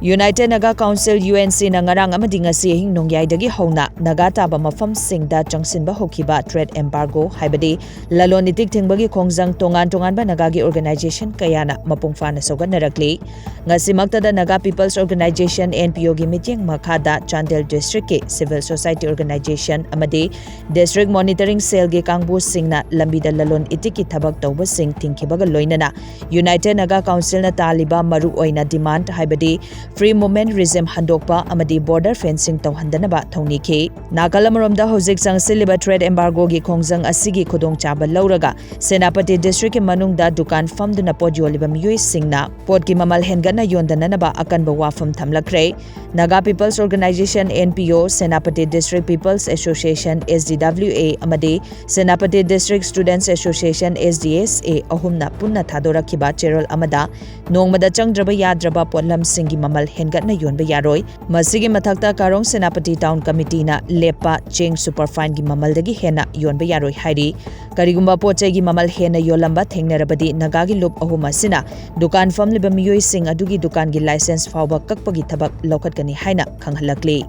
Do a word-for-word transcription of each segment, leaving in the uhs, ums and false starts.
United Naga Council, U N C ꯅ ꯉꯔꯥꯡ ꯑꯃꯗꯤ ꯉꯁꯤ ꯑꯍꯤꯡ ꯅꯣꯡꯌꯥꯏꯗꯒꯤ ꯍꯧꯅ ꯅꯥꯒꯥ ꯇꯥꯕ ꯃꯐꯝꯁꯤꯡꯗ ꯆꯪꯁꯤꯟꯕ ꯍꯧꯈꯤꯕ trade embargo, ꯍꯥꯏꯕꯗꯤ ꯂꯂꯣꯟ ꯏꯇꯤꯛ ꯊꯤꯡꯕꯒꯤ ꯈꯣꯡꯖꯪ ꯇꯣꯉꯥꯟ ꯇꯣꯉꯥꯟꯕ ꯅꯥꯒꯥꯒꯤ organization ꯀꯌꯥꯅ ꯃꯄꯨꯡ ꯐꯥꯅ ꯁꯧꯒꯠꯅꯔꯛꯂꯤ꯫ ꯉꯁꯤꯃꯛꯇꯗ Naga People's Organization, N P O ꯒꯤ ꯃꯤꯠꯌꯦꯡ ꯃꯈꯥꯗ ꯆꯥꯟꯗꯦꯜ district ꯀꯤ civil society organization ꯑꯃꯗꯤ district monitoring cell ꯒꯤ ꯀꯥꯡꯕꯨꯁꯤꯡꯅ ꯂꯝꯕꯤꯗ ꯂꯂꯣꯟ ꯏꯇꯤꯛꯀꯤ ꯊꯕꯛ ꯇꯧꯕꯁꯤꯡ ꯊꯤꯡꯈꯤꯕꯒ ꯂꯣꯏꯅꯅ United Naga Council ꯅ ꯇꯥꯜꯂꯤꯕ ꯃꯔꯨꯑꯣꯏꯅ demand, ꯍꯥꯏꯕꯗꯤ free movement regime ꯍꯟꯗꯣꯛꯄ ꯑꯃꯗꯤ border fencing ꯇꯧꯍꯟꯗꯅꯕ ꯊꯧꯅꯤꯈꯤ꯫ ꯅꯥꯀꯜ ꯑꯃꯔꯣꯝꯗ, ꯍꯧꯖꯤꯛ ꯆꯪꯁꯤꯜꯂꯤꯕ trade embargo ꯒꯤ ꯈꯣꯡꯖꯪ ꯑꯁꯤꯒꯤ ꯈꯨꯗꯣꯡꯆꯥꯕ ꯂꯧꯔꯒ ꯁꯦꯅꯥꯄꯇꯤ district ꯀꯤ ꯃꯅꯨꯡꯗ ꯗꯨꯀꯥꯟ ꯐꯝꯗꯨꯅ ꯄꯣꯠ ꯌꯣꯜꯂꯤꯕ ꯃꯤꯑꯣꯏꯁꯤꯡꯅ ꯄꯣꯠꯀꯤ ꯃꯃꯜ ꯍꯦꯟꯒꯠꯅ ꯌꯣꯟꯗꯅꯕ ꯑꯀꯟꯕ ꯋꯥꯐꯝ ꯊꯝꯂꯛꯈ꯭ꯔꯦ꯫ Naga People's Organization, N P O, Senapati District People's Association, S D W A, ꯑꯃꯗꯤ Senapati District Students Association, S D S A, ꯑꯍꯨꯝꯅ ꯄꯨꯟꯅ ꯊꯥꯗꯣꯔꯛꯈꯤꯕ ꯆꯦꯔꯣꯜ ꯑꯃꯗ ꯅꯣꯡꯃꯗ ꯆꯪꯗ꯭ꯔꯕ ꯌꯥꯗ꯭ꯔꯕ ꯄꯣꯠꯂꯝꯁꯤꯡꯒꯤ ꯃꯃꯜ ꯍꯦꯟꯒꯠꯅ ꯌꯣꯟꯕ ꯌꯥꯔꯣꯏ꯫ ꯃꯁꯤꯒꯤ ꯃꯊꯛꯇ Karong Senapati Town Committee ꯅ ꯂꯦꯞꯄ ꯆꯦꯡ superfine ꯒꯤ ꯃꯃꯜꯗꯒꯤ ꯍꯦꯟꯅ ꯌꯣꯟꯕ ꯌꯥꯔꯣꯏ ꯍꯥꯏꯔꯤ꯫ ꯀꯔꯤꯒꯨꯝꯕ ꯄꯣꯠ ꯆꯩꯒꯤ ꯃꯃꯜ ꯍꯦꯟꯅ ꯌꯣꯜꯂꯝꯕ ꯊꯦꯡꯅꯔꯕꯗꯤ ꯅꯥꯒꯥꯒꯤ ꯂꯨꯞ ꯑꯍꯨꯝ ꯑꯁꯤꯅ ꯗꯨꯀꯥꯟ ꯐꯝꯂꯤꯕ ꯃꯤꯑꯣꯏꯁꯤꯡ ꯑꯗꯨꯒꯤ ꯗꯨꯀꯥꯟꯒꯤ license ꯐꯥꯎꯕ ꯀꯛꯄꯒꯤ ꯊꯕꯛ ꯂꯧꯈꯠꯀꯅꯤ ꯍꯥꯏꯅ ꯈꯪꯍꯜꯂꯛꯂꯤ꯫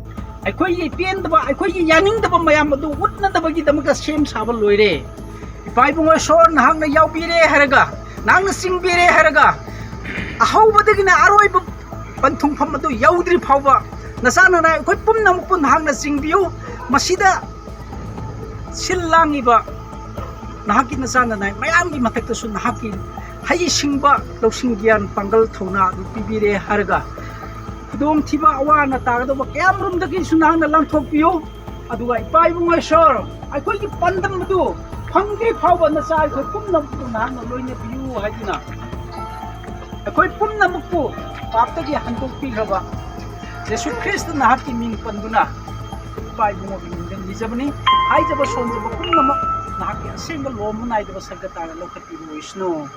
ꯑꯩꯈꯣꯏꯒꯤ ꯄꯦꯟꯗꯕ, ꯑꯩꯈꯣꯏꯒꯤ ꯌꯥꯅꯤꯡꯗꯕ ꯃꯌꯥꯝ ꯑꯗꯨ ꯎꯠꯅꯗꯕꯒꯤꯗꯃꯛꯇ ꯁꯦꯝ ꯁꯥꯕ ꯂꯣꯏꯔꯦ꯫ ꯏꯄꯥ ꯏꯕꯨꯡꯉꯣ ꯏꯁꯣꯔ, ꯅꯍꯥꯛꯅ ꯌꯥꯎꯕꯤꯔꯦ ꯍꯥꯏꯔꯒ, ꯅꯍꯥꯛꯅ ꯆꯤꯡꯕꯤꯔꯦ ꯍꯥꯏꯔꯒ, ꯑꯍꯧꯕꯗꯒꯤꯅ ꯑꯔꯣꯏꯕ ꯄꯟꯊꯨꯡꯐꯝ ꯑꯗꯨ ꯌꯧꯗ꯭ꯔꯤ ꯐꯥꯎꯕ ꯅꯆꯥ ꯅꯅꯥꯏ ꯑꯩꯈꯣꯏ ꯄꯨꯝꯅꯃꯛꯄꯨ ꯅꯍꯥꯛꯅ ꯆꯤꯡꯕꯤꯌꯨ꯫ ꯃꯁꯤꯗ ꯁꯤꯜ ꯂꯥꯡꯉꯤꯕ ꯅꯍꯥꯛꯀꯤ ꯅꯆꯥ ꯅꯅꯥꯏ ꯃꯌꯥꯝꯒꯤ ꯃꯊꯛꯇꯁꯨ ꯅꯍꯥꯛꯀꯤ ꯍꯩꯁꯤꯡꯕ, ꯂꯧꯁꯤꯡ, ꯒ꯭ꯌꯥꯟ, ꯄꯥꯡꯒꯜ, ꯊꯧꯅꯥ ꯑꯗꯨ ꯄꯤꯕꯤꯔꯦ ꯍꯥꯏꯔꯒ, ꯈꯨꯗꯣꯡꯊꯤꯕ, ꯑꯋꯥ ꯑꯅꯥ ꯇꯥꯒꯗꯧꯕ ꯀꯌꯥꯃꯔꯨꯝꯗꯒꯤꯁꯨ ꯅꯍꯥꯛꯅ ꯂꯥꯟꯊꯣꯛꯄꯤꯌꯨ꯫ ꯑꯗꯨꯒ ꯏꯄꯥ ꯏꯕꯨꯡꯉꯣ ꯏꯁꯣꯔ, ꯑꯩꯈꯣꯏꯒꯤ ꯄꯥꯟꯗꯝ ꯑꯗꯨ ꯐꯪꯗ꯭ꯔꯤ ꯐꯥꯎꯕ ꯅꯆꯥ ꯑꯩꯈꯣꯏ ꯄꯨꯝꯅꯃꯛꯄꯨ ꯅꯍꯥꯛꯅ ꯂꯣꯏꯅꯕꯤꯌꯨ ꯍꯥꯏꯗꯨꯅ, ꯑꯩꯈꯣꯏ ꯄꯨꯝꯅꯃꯛꯄꯨ ꯄꯥꯞꯇꯒꯤ ꯍꯟꯗꯣꯛꯄꯤꯈ꯭ꯔꯕ ꯖꯦꯁꯨ ꯈ꯭ꯔꯤꯁꯇ ꯅꯍꯥꯛꯀꯤ ꯃꯤꯡ ꯄꯟꯗꯨꯅ ꯏꯄꯥ ꯏꯕꯨꯡꯉꯣꯒꯤ ꯃꯤꯡꯗ ꯅꯤꯖꯕꯅꯤ꯫ ꯍꯥꯏꯖꯕ ꯁꯣꯟꯖꯕ ꯄꯨꯝꯅꯃꯛ ꯅꯍꯥꯛꯀꯤ ꯑꯁꯦꯡꯕ ꯂꯣꯝꯕ ꯅꯥꯏꯗꯕ ꯁꯔꯒ ꯇꯥꯅ ꯂꯧꯈꯠꯄꯤꯕ ꯑꯣꯏꯁꯅꯨ꯫